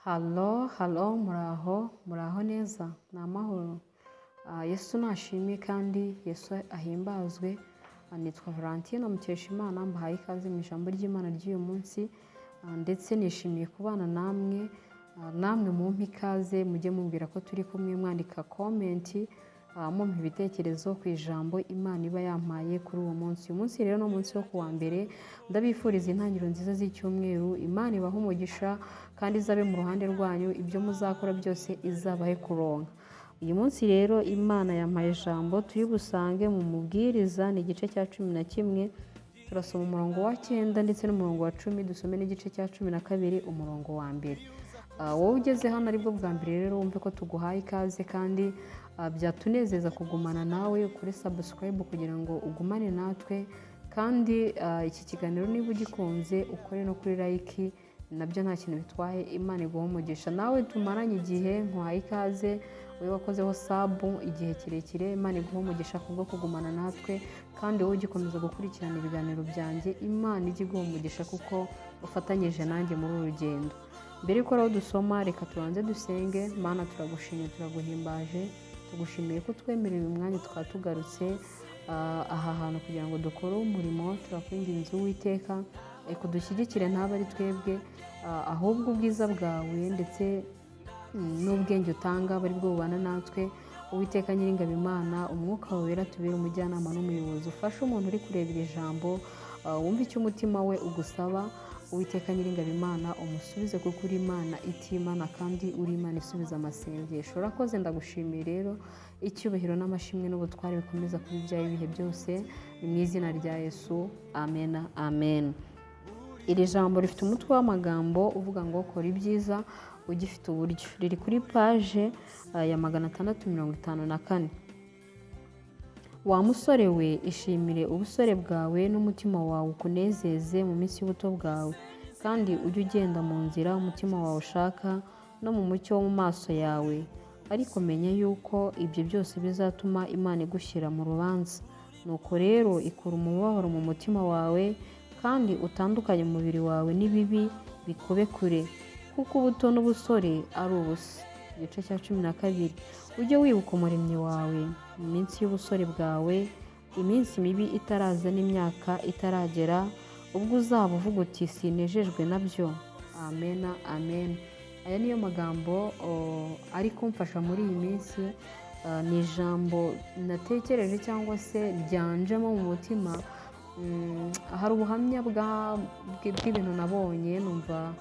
Hello, hello, muraho, muraho neza, ni amahoro. Yesu nashimwe kandi Yesu ahimbazwe. Nitwa Valentine Mukeshimana, mbahaye ikaze mu ijambo ry'Imana ry'uyu munsi, ndetse nishimiye kubana namwe, namwe mumpe ikaze, mujye mumbwira ko turi kumwe, mwandika comment, mumpa ibitekerezo ku ijambo Imana iba yampaye kuri uwo munsi. Uyu munsi rero ni umunsi wo kuwa mbere, ndabifuriza intangiriro nziza z'icyumweru. Imana ibahe umugisha kandi izabe mu ruhande rwanyu, ibyo muzakora byose izabahe kuronka. Uyu munsi rero Imana yampaye ijambo turi busange mu Mubwiriza, ni igice cya 11, turasoma umurongo wa 9 ndetse n'umurongo wa 10, dusome n'igice cya 12 umurongo wa 1. Wowe ugeze hano aribwo bwa mbere rero, wumve ko tuguhaye ikaze kandi byatunezeza kugumana nawe kuri subscribe kugira ngo ugumane natwe, kandi iki kiganiro niba ugikunze ukore no kuri like, nabyo nta kintu bitwaye. Imana iguha umugisha. Nawe tumaranye igihe, nkuhaye ikaze, wowe wakozeho sub igihe kirekire, Imana iguha umugisha kubwo kugumana natwe, kandi wowe ugikomeza gukurikirana ibiganiro byanjye, Imana ijye iguha umugisha kuko ufatanyije nanjye muri uru rugendo. Mbere y'uko rero dusoma, reka tubanze dusenge. Mana, turagushimiye, turaguhimbaje, tugushimiye ko twemerera uyu mwanya tukaba tugarutse aha hantu kugira ngo dukore umurimo. Turakwinginze Uwiteka, reka udushyigikire, ntabe ari twebwe, ahubwo ubwiza bwawe ndetse n'ubwenge utanga bari bwo bubana natwe. Uwiteka Nyiringabo Imana, Umwuka wawe Wera tubere umujyanama n'umuyobozi, ufashe umuntu uri kureba iri jambo, wumve icyo umutima we ugusaba. Uwiteka Nyiringabo Imana, umusubize, kuko uri Imana itimana kandi uri Imana isubiza amasengesho. Urakoze, ndagushimiye rero. Icyubahiro n'amashimwe n'ubutware bikomeza kuba ibyawe ibihe byose, ni mu izina rya Yesu, amen, amen. Iri jambo rifite umutwe w'amagambo uvuga ngo "Kora ibyiza ugifite uburyo". Riri kuri page ya 654. Wa musore we, ishimire ubusore bwawe, n'umutima wawe ukunezeze mu minsi y'ubuto bwawe, kandi ujye ugenda mu nzira umutima wawe ushaka no mu mucyo wo mu maso yawe. Ariko menya yuko ibyo byose bizatuma Imana igushyira mu rubanza. Nuko rero ikura umubabaro mu mutima wawe, kandi utandukanye umubiri wawe n'ibibi, bikube kure, kuko ubuto n'ubusore ari ubusa. Igice cya 12. Ujye wibuka Umuremyi wawe mu minsi y'ubusore bwawe, iminsi mibi itaraza n'imyaka itaragera, ubwo uzaba uvuga uti "Sinejejwe nabyo". Amen, amen. Aya niyo magambo ari kumfasha muri iyi minsi. Ni ijambo natekereje cyangwa se ryanjemo mu mutima. Hari ubuhamya bw'ibintu nabonye, numva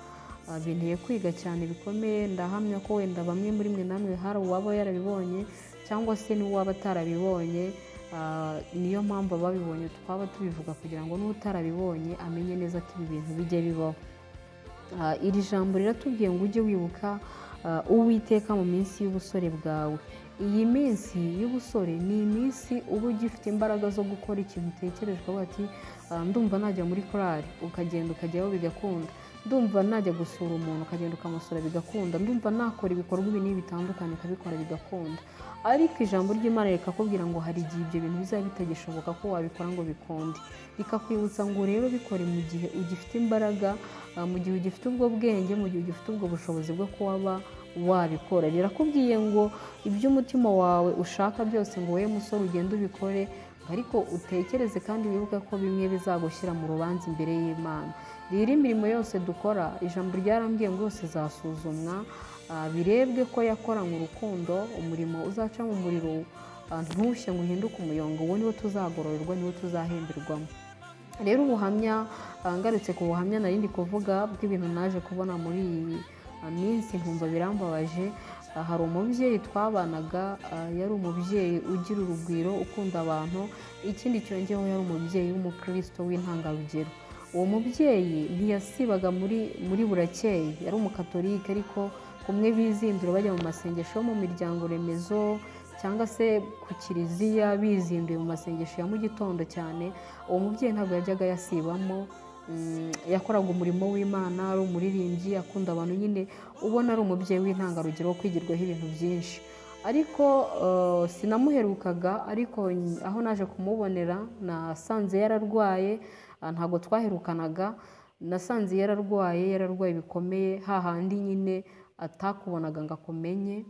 binteye kwiga cyane bikomeye. Ndahamya ko wenda bamwe muri mwe namwe hari uwaba yarabibonye cyangwa se n'uwaba atarabibonye. Niyo mpamvu ababibonye twaba tubivuga kugira ngo n'utarabibonye amenye neza ko ibi bintu bijya bibaho. Iri jambo riratubwiye ngo ujye wibuka Uwiteka mu minsi y'ubusore bwawe. Iyi minsi y'ubusore ni iminsi uba ugifite imbaraga zo gukora ikintu utekereje, ukavuga ati "Ndumva najya muri korari", ukagenda ukajyayo bigakunda. Ndumva najya gusura umuntu, ukagenda ukamusura bigakunda. Ndumva nakora ibikorwa ibi n'ibi bitandukanye, ukabikora bigakunda. Ariko ijambo ry'Imana rikakubwira ngo hari igihe ibyo bintu bizaba bitagishoboka ko wabikora ngo bikunde. Rikakwibutsa ngo rero bikore mu gihe ugifite imbaraga, mu gihe ugifite ubwo bwenge, mu gihe ugifite ubwo bushobozi bwo kuba wabikora. Rirakubwiye ngo ibyo umutima wawe ushaka byose, ngo wowe musore ugende ubikore, ariko utekereze kandi wibuke ko bimwe bizagushyira mu rubanza imbere y'Imana. Rero imirimo yose dukora, ijambo ryarambwiye ngo yose izasuzumwa, birebwe ko yakoranywe urukundo. Umurimo uzaca mu muriro, ntushye ngo uhinduke umuyonga, uwo niwo tuzagororerwa, niwo tuzahemberwamo. Rero ubuhamya, ngarutse ku buhamya nari ndi kuvuga bw'ibintu naje kubona muri iyi minsi nkumva birambabaje. Hari umubyeyi twabanaga, yari umubyeyi ugira urugwiro, ukunda abantu. Ikindi cyongeyeho, yari umubyeyi w'umukristo w'intangarugero. Uwo mubyeyi ntiyasibaga muri burakeye. Yari umukatolike, ariko kumwe bizindura bajya mu masengesho yo mu miryango remezo cyangwa se ku kiliziya, bizinduye mu masengesho ya mu gitondo cyane, uwo mubyeyi ntabwo yajyaga yasibamo. Yakoraga umurimo w'Imana, ari umuririmbyi, akunda abantu nyine, ubona ari umubyeyi w'intangarugero wo kwigirwaho ibintu byinshi. Ariko sinamuherukaga, ariko aho naje kumubonera nasanze yararwaye. Ntabwo twaherukanaga. Nasanze yararwaye bikomeye, hahandi nyine atakubonaga ngo akumenye,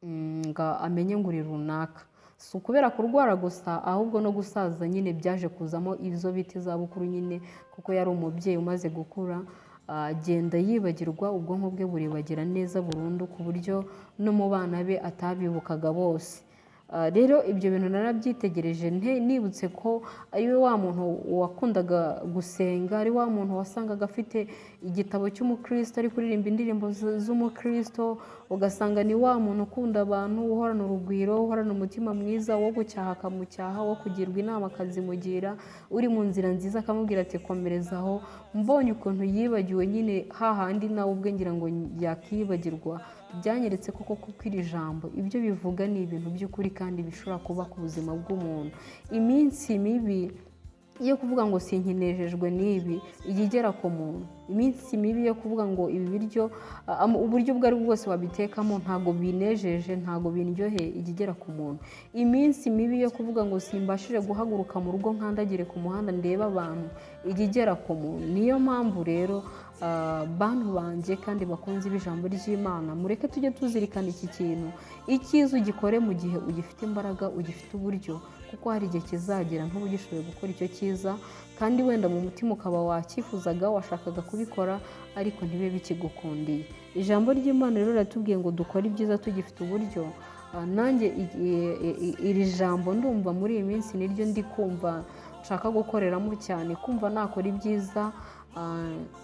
ngo amenye ngo uri runaka. Si ukubera kurwara gusa, ahubwo no gusaza nyine byaje kuzamo izo bita izabukuru nyine, kuko yari umubyeyi umaze gukura, agenda yibagirwa, ubwonko bwe buribagira neza burundu, ku buryo no mu bana be atabibukaga bose. Rero ibyo bintu narabyitegereje, nibutse ko ari we wa muntu wakundaga gusenga, ari wa muntu wasangaga afite igitabo cy'umukristo, ari kuririmba indirimbo z'umukristo, ugasanga ni wa muntu ukunda abantu, uhorana urugwiro, uhorana umutima mwiza, wo gucyaha akamucyaha, wo kugirwa inama akazimugira, uri mu nzira nziza akamubwira ati komerezaho. Mbonye ukuntu yibagiwe nyine hahandi nawe ubwe ngira ngo yakibagirwa, byanyeretse koko kuko iri jambo ibyo bivuga ni ibintu by'ukuri kandi bishobora kuba ku buzima bw'umuntu. Iminsi mibi yo kuvuga ngo sinkinejejwe n'ibi ijya igera ku muntu. Iminsi mibi yo kuvuga ngo ibi biryo, uburyo ubwo ari bwo bwose wabitekamo ntabwo binejeje, ntabwo bindyoheye, ijya igera ku muntu. Iminsi mibi yo kuvuga ngo simbashije guhaguruka mu rugo nkandagire ku muhanda ndebe abantu, ijya igera ku muntu. Niyo mpamvu rero bantu banjye kandi bakunze ijambo ry'Imana, mureke tujye tuzirikana iki kintu. Icyiza ugikore mu gihe ugifite imbaraga, ugifite uburyo, kuko hari igihe kizagera ntuba ugishoboye gukora icyo cyiza, kandi wenda mu mutima ukaba wakifuzaga, washakaga kubikora, ariko ntibibe bikigukundiye. Ijambo ry'Imana rero riratubwiye ngo dukore ibyiza tugifite uburyo. Nanjye iri jambo ndumva muri iyi minsi niryo ndi kumva nshaka gukoreramo cyane, kumva nakora ibyiza.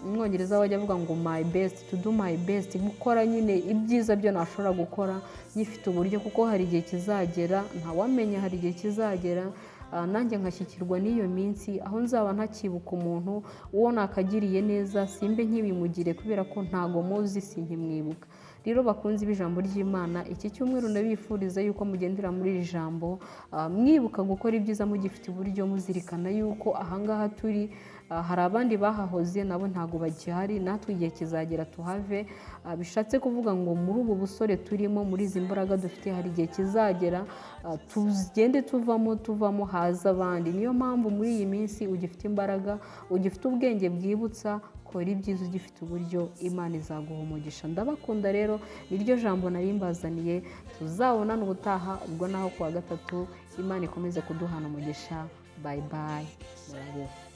Umwongereza wajya avuga ngo my best, to do my best, gukora nyine ibyiza byo nashobora gukora nyifite uburyo, kuko hari igihe kizagera ntawamenya, hari igihe kizagera nanjye nkashyikirwa n'iyo minsi aho nzaba ntakibuka umuntu uwo nakagiriye neza, simbe nkibimugire kubera ko ntago muzi, sinkimwibuka. Rero bakunze ijambo ry'Imana, iki cyumweru ndabifuriza yuko mugendera muri iri jambo, mwibuka gukora ibyiza mugifite uburyo, muzirikana yuko ahangaha turi hari abandi bahahoze nabo ntago bagihari, natwe igihe kizagera tuhave. Bishatse kuvuga ngo muri ubu busore turimo, muri izi mbaraga dufite, hari igihe kizagera tugende tuvamo haza abandi. Niyo mpamvu muri iyi minsi ugifite imbaraga, ugifite ubwenge bwibutsa, kora ibyiza ugifite uburyo, Imana izaguha umugisha. Ndabakunda rero, niryo jambo narimbazaniye. Tuzabonana ubutaha, ubwo naho kuwa gatatu. Imana ikomeze kuduhana umugisha. Bye bye, murabeho.